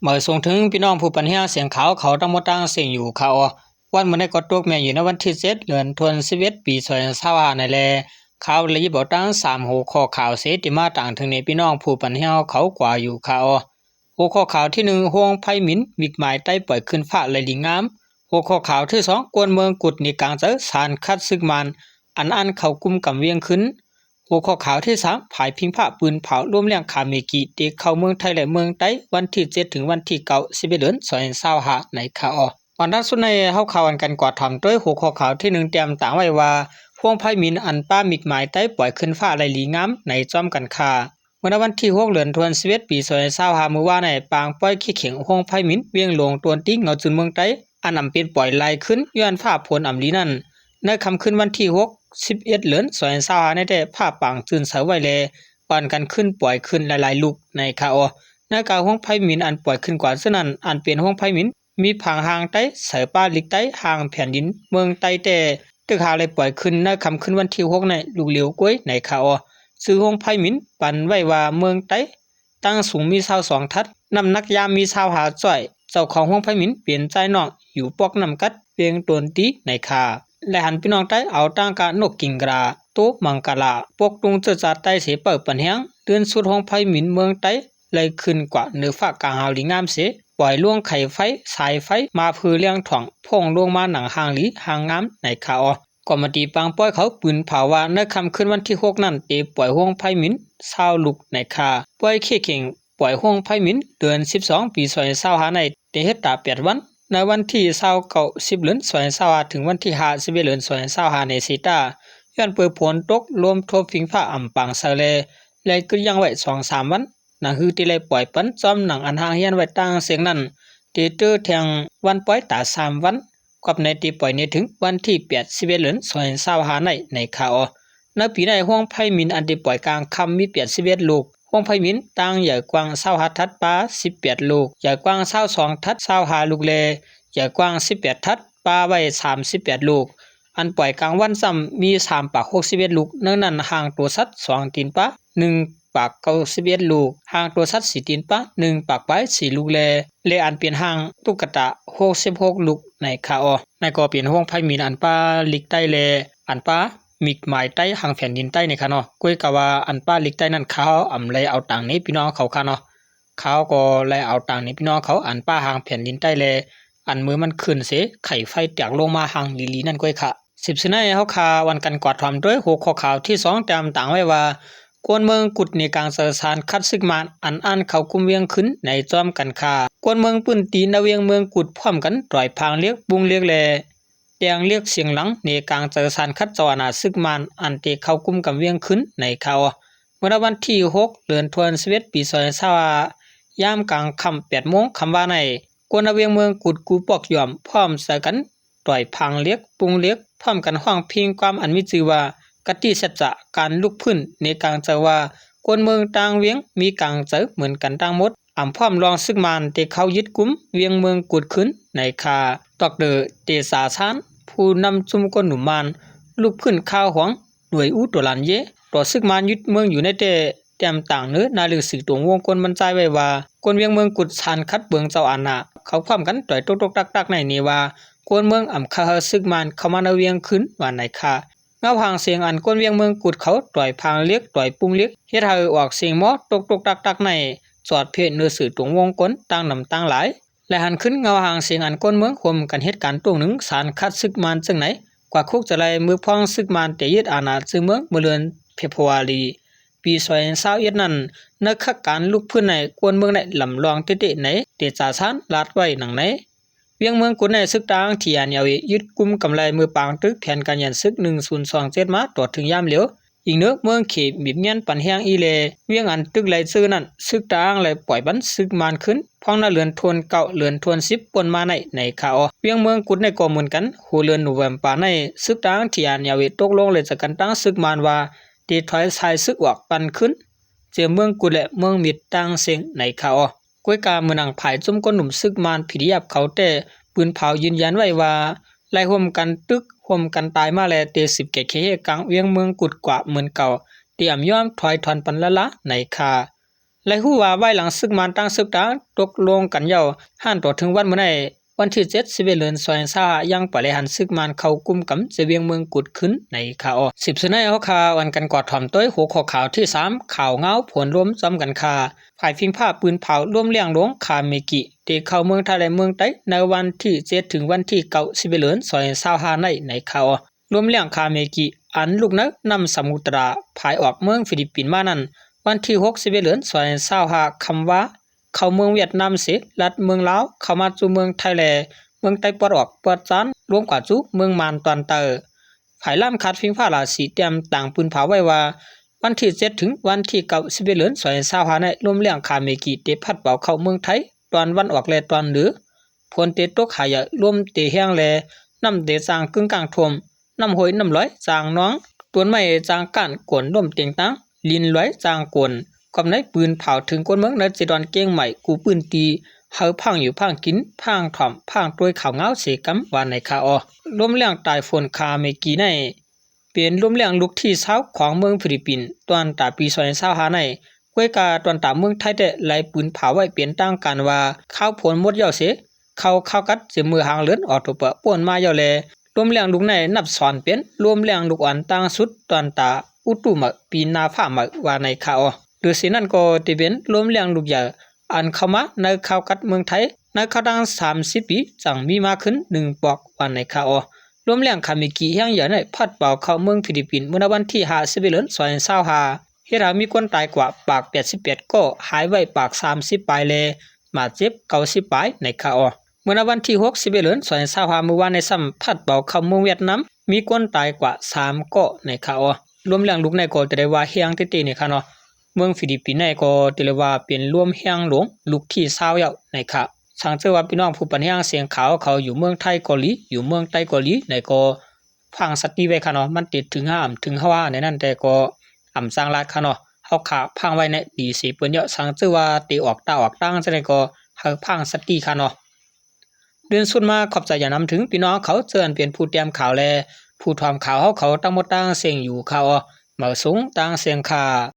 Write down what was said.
ມາສົ່ງເຖິງພີ່ນ້ອງຜູ້ປັນແຮງສຽງຂ່າວເຂົາທັງໝົດທັງເສັງຢູ່ຄ່າເນາະ. ວັນມື້ນີ້ກໍຕົກແມ່ນຢູ່ໃນວັນທີເຈັດ ເດືອນທວນສິບເອັດ ປີສອງພັນຊາວຫ້ານັ້ນແຫຼະ. ຂ່າວໄດ້ຫຍິບເອົາຕັ້ງສາມຫົວຂໍ້ຂ່າວເສ ທີ່ມາຕາງເຖິງໃນພີ່ນ້ອງຜູ້ປັນແຮງເຂົາກວ່າຢູ່ຄ່າເນາະ. ຫົວຂໍ້ຂ່າວທີໜຶ່ງ ໂຮງໄຟໝິນມິກໝາຍໄຕ້ປ່ອຍຂຶ້ນຟ້າໄລ່ລີງາມ. ຫົວຂໍ້ຂ່າວທີສອງ ກວນເມືອງກຸດໜີກາງໃຈສານຂັດສຶກມານ ອັນອັນເຂົ້າກຸມກຳວຽງຂຶ້ນ. ຫົວຂໍ້ຂ່າວທີສາມ ຜາຍພິງພະປືນເຜົາລົມແລ້ງຂ້າມເມກີ ທີ່ເຂົ້າເມືອງໄທ ແລະ ເມືອງໃຕ້ ວັນທີເຈັດ ເຖິງວັນທີເກົ້າ ສິບເອັດ ເດືອນ ສອງພັນຊາວຫ້າ ໃນຄ່າເນາະ. ອັນດັບສຸດໃນເຮົາຂ່າວອັນກັນກວາດຖອມໂດຍຫົວຂໍ້ຂ່າວທີໜຶ່ງ ຕຽມຕາງໄວ້ວ່າ ໂຮງໄຟໝິນອັນປ້າມິກໝາຍໄຕ້ປ່ອຍຂຶ້ນຟ້າໄລ່ລີງາມໃນຈອມກັນຄ່າ. ເມື່ອໃນວັນທີຫົກ ເດືອນທວນສິບເອັດ ປີສອງພັນຊາວຫ້າ ມື້ວານນີ້ ປາງປ່ອຍເຂດເຂງໂຮງໄຟໝິນວຽງຫຼວງຕົນຕີເງົາຈຸນເມືອງໃຕ້ ອັນອຳເປັນປ່ອຍໄລ່ຂຶ້ນຍ້ອນຟ້າຝົນອຳລີນັ້ນ ໃນຄ່ຳຄືນວັນທີຫົກ ສິບເອັດ ເດືອນ ສອງພັນຊາວຫ້ານີ້ແຕ່ ຟ້າປາງຈືນໃສໄວ້ແລ ປານກັນຂຶ້ນປ່ອຍຂຶ້ນຫຼາຍໆລູກໃນຄ່າເນາະ. ໃນການໂຮງໄຟໝິນອັນປ່ອຍຂຶ້ນກວ່າເທື່ອນັ້ນ ອັນເປັນໂຮງໄຟໝິນມີຜັງຮ່າງໃຕ້ ໃສ່ປ້າລິກໃຕ້ຮ່າງແຜ່ນດິນເມືອງໃຕ້ແຕ່ ຕຶກຫາກໄດ້ປ່ອຍຂຶ້ນໃນຄ່ຳຄືນວັນທີຫົກນີ້ລູກຫຼຽວກວ່າໃນຄ່າເນາະ. ຊື່ໂຮງໄຟໝິນປັນໄວ້ວ່າເມືອງໃຕ້ ຕັ້ງສູງມີຊາວສອງທັດ, ນ້ຳໜັກຢາມມີຊາວຫ້າຈ້ອຍ. ເຈົ້າຂອງໂຮງໄຟໝິນເປັນຊາຍນ້ອງ ຢູ່ປອກນ້ຳກັດ ວຽງຕົນຕີໃນຄ່າ. ແລະ ຫັນພີ່ນ້ອງໃຕ້ເອົາຕັ້ງການົກກິງກະລາ ໂຕມັງກະລາ ປົກຕຸງເຈີຈາດໃຕ້ເສເປີ້ປັນແຮງ ເດືອນສຸດໂຮງໄຟໝິນເມືອງໃຕ້ ໄລ່ຂຶ້ນກວ່າເໜືອຟ້າກາງຫາວລີງາມເສ ປ່ອຍລວງໄຂໄຟ ສາຍໄຟ ມາເພື່ອລ້ຽງຖ່ວງ ໂພງລົງມາໜັງຮ່າງລີຮ່າງງາມໃນຄ່າເນາະ. ກອມມະຕີປາງປ່ອຍເຂົາປືນເຜົາວ່າ ໃນຄ່ຳຄືນວັນທີຫົກນັ້ນ ໄດ້ປ່ອຍໂຮງໄຟໝິນຊາວລູກໃນຄ່າ. ປ່ອຍເຂດເຂງ ປ່ອຍໂຮງໄຟໝິນເດືອນສິບສອງ ປີສອງພັນຊາວຫ້າໃນໄດ້ເຮັດຕາແປດວັນ ໃນວັນທີຊາວເກົ້າ ສິບ ເດືອນສອງພັນຊາວຫ້າ ເຖິງວັນທີຫ້າ ສິບເອັດ ເດືອນສອງພັນຊາວຫ້າໃນເຊຕາ ຍ້ອນເປີດຝົນຕົກ ລົມທົບ ຝິງຟ້າອຳປາງໃສ່ແລ ໄດ້ຢຸດຢັ້ງໄວ້ສອງສາມວັນ. ໜັງຮືທີ່ໄດ້ປ່ອຍປັນ ພ້ອມໜັງອັນຮ່າງຮຽນໄວ້ຕ່າງເສັງນັ້ນ ໄດ້ເຕີແທ່ງວັນປ່ອຍຕາສາມວັນ ກັບໃນທີ່ປ່ອຍນີ້ເຖິງວັນທີແປດ ສິບເອັດ ເດືອນສອງພັນຊາວຫ້າໃນ ໃນຄ່າເນາະ. ໃນປີໃນ ໂຮງໄຟໝິນອັນທີ່ປ່ອຍກາງຄ່ຳມີແປດສິບເອັດລູກ, ໂຮງໄຟໝິນຕັ້ງໃຫຍ່ກວ້າງຊາວຫ້າທັດ ປາສິບແປດລູກ, ໃຫຍ່ກວ້າງຊາວສອງທັດ ຊາວຫ້າລູກ ແລະ ໃຫຍ່ກວ້າງສິບແປດທັດ ປາໄວ້ສາມສິບແປດລູກ. ອັນປ່ອຍກາງວັນຊ້ຳມີສາມປາກຫົກສິບເອັດລູກ, ໃນນັ້ນຮ່າງໂຕສັດສອງຕີນປາໜຶ່ງປາກເກົ້າສິບເອັດລູກ, ຮ່າງໂຕສັດສີ່ຕີນປາໜຶ່ງປາກປາຍສີ່ລູກ ແລະ ແລະ ອັນເປັນຮ່າງຕຸກກະຕາຫົກສິບຫົກລູກໃນຄ່າເນາະ. ນັ້ນກໍເປັນໂຮງໄຟໝິນອັນປ້າລິກໃຕ້ ແລະ ອັນປ້າມິກໝາຍໃຕ້ທາງແຜ່ນດິນໃຕ້ໃນຄ່າເນາະ. ກວຍກະວ່າອັນປ້າລິກໃຕ້ນັ້ນ ເຂົາອຳໄລເອົາຕາງໃນພີ່ນ້ອງເຂົາຄ່າເນາະ. ເຂົາກໍໄລເອົາຕາງໃນພີ່ນ້ອງເຂົາ ອັນປ້າທາງແຜ່ນດິນໃຕ້ ແລະ ອັນມືມັນຂຶ້ນເສ ໄຂໄຟແຕກລົງມາທາງລີລີນັ້ນກວຍຄ່າ. ສິບສະໄນເຮົາຄ່າວັນກັນກວາດຖອມໂດຍຫົວຂໍ້ຂ່າວທີສອງ ຕຽມຕາງໄວ້ວ່າ ກວນເມືອງກຸດໜີກາງໃຈສານຂັດສຶກມານ ອັນອັນເຂົ້າກຸມວຽງຂຶ້ນໃນຈອມກັນຄ່າ. ກວນເມືອງພື້ນທີ່ນະວຽງເມືອງກຸດ ພ້ອມກັນຕ່ອຍພາງເຫຼັກ ປຸງເຫຼັກ ແລະ ແຕ່ງເຫຼັກສຽງຫຼັງ ໜີກາງໃຈສານຂັດເຈົ້າອານາສຶກມານ ອັນເຕເຂົ້າກຸມກຳວຽງຂຶ້ນໃນຄ່າເນາະ. ເມື່ອວັນທີຫົກ ເດືອນທວນສິບເອັດ ປີສອງພັນຊາວຫ້າ ຍາມກາງຄ່ຳແປດໂມງຄ່ຳວາໃນ ກວນນະວຽງເມືອງກຸດ ກູ່ປອກຢອມ ພ້ອມໃຈກັນ ຕ່ອຍພາງເຫຼັກ ປຸງເຫຼັກ ພ້ອມກັນຮ້ອງເພງຄວາມອັນມີຊື່ວ່າ ກະຕິສັດຈະການລຸກຟື້ນ ໃນກາງໃຈວ່າ ຄົນເມືອງຕ່າງວຽງມີກາງໃຈເໝືອນກັນທັງໝົດ ອຳພ້ອມລອງຊຶກມານທີ່ເຂົ້າຍຶດກຸມວຽງເມືອງກຸດຄືນໃນຄ່າ. ດອກເຕີ ເຕຊາຊານ ຜູ້ນຳຊຸມຄົນໜຸ່ມມານ ລຸກຟື້ນຄາວຫວງ ໜ່ວຍອູໂຕລານເຢ ຕໍ່ຊຶກມານຍຶດເມືອງຢູ່ໃນແຕ່ ແຕ້ມຕ່າງເນີໜ້າໜັງສືຕົວວົງກົນບັນຈາຍໄວ້ວ່າ ຄົນວຽງເມືອງກຸດ ສານຂັດເບື້ອງເຈົ້າອານາ ເຂົາພ້ອມກັນຕ່ອຍຕົກໆຕັກໆໃນນີ້ວ່າ ຄົນເມືອງອຳຄາເຮີຊຶກມານເຂົ້າມາໃນວຽງຄືນວ່າໃນຄ່າ. ເງົາຫາງສຽງອັນຄົນວຽງເມືອງກຸດເຂົາຕ່ອຍພາງເຫຼັກ ຕ່ອຍປຸງເຫຼັກ ເຮັດໃຫ້ອອກສຽງມໍຕົກໆຕັກໆໃນ ຈອດເພເນີສື່ຕົວວົງກົນຕ່າງນຳຕ່າງຫຼາຍ ແລະ ຫັນຂຶ້ນເງົາຫາງສຽງອັນຄົນເມືອງຮ່ວມກັນເຮັດການຕົງໜຶ່ງ ສານຂັດຊຶກມານເຊິ່ງໃນ ກວ່າຄຸກຈະໄລ່ເມືອງພອງຊຶກມານແຕ່ຍຶດອານາຈຶງເມືອງເມື່ອເດືອນເຟບຣວາຣີ ປີສອງພັນຊາວເອັດນັ້ນ ໃນຂະການລຸກຟື້ນໃນກວນເມືອງໃນລຳລອງເຕະໆໃນ ເຕຊາຊານລາດໄວ້ດັ່ງໃນ ວຽງເມືອງກຸດໃນຊຶກຕາງ ທີເອັນແອລເອ ຍຶດກຸມກຳໄລເມື່ອປາງຕຶກແຜນການຢັນຊຶກໜຶ່ງສູນສອງເຈັດມາຕໍ່ເຖິງຍາມຫຼຽວ ອີງເນີເມືອງເຂດບີບແມ່ນປັນແຮງອີແລ ວຽງອັນຕຶກໄລ່ເຈີນັ້ນ ຊຶກຕາງໄລ່ປ່ອຍບັນຊຶກມານຄືນ ພອງໃນເດືອນທວນເກົ້າ ເດືອນທວນສິບປົນມາໃນ ໃນຄ່າເນາະ. ວຽງເມືອງກຸດໃນກໍເໝືອນກັນ ຫົວເດືອນໂນເວມປາໃນ ຊຶກຕາງ ທີເອັນແອລເອ ຕົກລົງແລະຈະກັນຕັ້ງຊຶກມານວ່າ ທີ່ຖອຍສາຍຊຶກອອກປັນຄືນ ເຈີເມືອງກຸດ ແລະ ເມືອງມິດຕ່າງເສັງໃນຄ່າເນາະ. ກວຍກາເມື່ອນາງພາຍຈຸ້ມກົ້ນໜຸ່ມຊຶກມານ ພີດີເອັຟ ເຂົາແຕ່ປືນເຜົາຢືນຢັນໄວ້ວ່າ ໄລ່ຮ່ວມກັນຕຶກ ຮ່ວມກັນຕາຍມາແລະ ເຕສືບແກ້ແຄ້ນເຫດກາງວຽງເມືອງກຸດກວ່າເໝືອນເກົ່າ ທີ່ອຳຍອມຖອຍຖອນປັນລະລາໃນຄ່າ. ໄດ້ຮູ້ວ່າ ພາຍຫຼັງເຊິ່ງມານຕ່າງເຊີກຕ່າງຕົກລົງກັນແລ້ວ ຫັນຕໍ່ເຖິງວັນມື້ນີ້ ວັນທີເຈັດ ສິບເອັດ ເດືອນ ສອງພັນຊາວຫ້າ ຍັງບໍ່ໄດ້ຫັນເຊິ່ງມານເຂົ້າກຸມກຳຈະວຽງເມືອງກຸດຂຶ້ນໃນຄາວ. ສິບເຊີນໃນເຮົາຄາ ອັນກັນກວາດຖອມໂດຍຫົວຂໍ້ຂ່າວທີສາມ ຂ່າວງາວຜົນລວມຈຳກັນຄາ ຝ່າຍພິງຟ້າປືນເຜົາລວມແລງຫຼວງຄາເມກິ ເຕະເຂົ້າເມືອງໄທ ແລະ ເມືອງໄຕ ໃນວັນທີເຈັດ ເຖິງວັນທີເກົ້າ ສິບເອັດ ເດືອນ ສອງພັນຊາວຫ້າ ໃນ ໃນຄາວ. ລວມແລງຄາເມກິ ອັນລຸກໃນນ້ຳສະໝຸດຕະລາ ພາຍອອກເມືອງຟີລິບປິນມານັ້ນ ວັນທີຫົກ ສິບເອັດ ເດືອນ ສອງພັນຊາວຫ້າ ຄຳວ່າ ເຂົ້າເມືອງຫວຽດນາມເສ ລັດເມືອງລາວ ເຂົ້າມາສູ່ເມືອງໄທ ແລະ ເມືອງໄຕປອດອອກປອດຈານ ລວມກວ່າສູ່ເມືອງມານຕອນໃຕ້. ຝ່າຍລ້າມຂາດພິງຟ້າລາວສີແຕ້ມຕ່າງປືນເຜົາໄວ້ວ່າ ວັນທີເຈັດ ເຖິງວັນທີເກົ້າ ສິບເອັດ ເດືອນ ສອງພັນຊາວຫ້າ ໃນລວມແລງຄາເມກິ ເຕະພັດເບົາເຂົ້າເມືອງໄທ ຕອນວັນອອກ ແລະ ຕອນເໜືອ ຝົນເຕະຕົກຫາຍາ ລົມເຕະແຮງ ແລະ ນ້ຳເຕະສ້າງກຶ່ງກາງຖ້ວມ ນ້ຳຫ້ວຍນ້ຳຫຼອຍສ້າງໜອງ ຕົ້ນໄມ້ສ້າງກ້ານໂກນລົ້ມເຕັງຕັງ ດິນຫຼວຍສ້າງໂກນ. ກອບໃນປືນເຜົາເຖິງຄົນເມືອງໃນເຈັດດອນເກງໃໝ່ ກູ່ພື້ນທີ່ ໃຫ້ພາກັນຢູ່ພາກັນກິນ ພາກັນຖອມ ພາກັນໂຕຍເຂົ້າງາວເສກຳ ວ່າໃນຄາວ. ລວມແລງໃຕ້ຝົນຄາເມກິໃນ ເປັນລວມແລງລູກທີຊາວຂອງເມືອງຟີລິບປິນ ຕອນຕາປີສອງພັນຊາວຫ້າໃນ ກວຍກາຕອນຕາເມືອງໄທແທ້ ໄດ້ປືນເຜົາໄວ້ເປັນທາງການວ່າ ຄາວຝົນໝົດແລ້ວເສ ເຂົ້າຄາວກັດເສເມື່ອຫາງເດືອນອອກໂຕເປີໂປ້ນມາແລ້ວແລ. ລວມແລງລູກໃນນັບຊ້ອນເປັນລວມແລງລູກອ່ອນຕ່າງສຸດຕອນຕາອຸຕຸໃໝ່ ປີນາຟ້າໃໝ່ ວ່າໃນຄາວ. ຫຼືເສນັ້ນກໍເປັນລວມແລງລູກໃຫຍ່ ອັນເຂົ້າມາໃນຄາວກັດເມືອງໄທ ໃນຄາວຕັ້ງສາມສິບປີ ຈັ່ງມີມາຂຶ້ນໜຶ່ງປອກ ວ່າໃນຄາວ. ລວມແລງຄາເມກິແຮງໃຫຍ່ໃນພັດເປົ່າເຂົ້າເມືອງຟີລິບປິນ ເມື່ອໃນວັນທີຫ້າ ສິບເອັດ ເດືອນ ສອງພັນຊາວຫ້າ ເຮັດໃຫ້ມີຄົນຕາຍກວ່າປາກແປດສິບແປດກໍ ຫາຍໄວປາກສາມສິບປາຍ ແລະ ບາດເຈັບເກົ້າສິບປາຍ ໃນຄາວ. ເມື່ອໃນວັນທີຫົກ ສິບເອັດ ເດືອນ ສອງພັນຊາວຫ້າ ມື້ວານໃນຊ້ຳ ພັດເປົ່າເຂົ້າເມືອງຫວຽດນາມ ມີຄົນຕາຍກວ່າສາມກໍ ໃນຄາວ. ລວມແລງລູກໃນກໍຖືໄດ້ວ່າແຮງເຕີໆ ໃນຄາວເນາະ. ເມືອງຟີລິບປິນໃນກໍຖືໄດ້ວ່າເປັນລວມແຮງຫຼວງລູກທີຊາວແລ້ວ ໃນຄາວ. ສັງເຊີວ່າພີ່ນ້ອງຜູ້ປັນແຮງສຽງຂ່າວເຂົາຢູ່ເມືອງໄທກໍດີ ຢູ່ເມືອງໃຕ້ກໍດີ ໃນກໍ ຟັງສະຕິໄວ້ຄະເນາະ ມັນຕິດເຖິງຫ້າມເຖິງເຮົາວ່າໃນນັ້ນ ແຕ່ກໍອຳຊ່າງລາດຄະເນາະ ເຮົາຂະຟັງໄວ້ແນະ ດີເສເປີ້ນເຍາະ ສັງເຈີວ່າເຕະອອກຕາອອກຕາງຈັ່ງໃດກໍໃຫ້ຟັງສະຕິຄະເນາະ. ເດີນສຸດມາຂອບໃຈຢ່າງນຳເຖິງພີ່ນ້ອງເຂົາ ເຈີອັນເປັນຜູ້ຕຽມຂ່າວ ແລະ ຜູ້ຖອມຂ່າວເຮົາເຂົາ ທັງໝົດທັງເສັງຢູ່ຄະເນາະ ມາສົ່ງຕາງເສັງຄະ.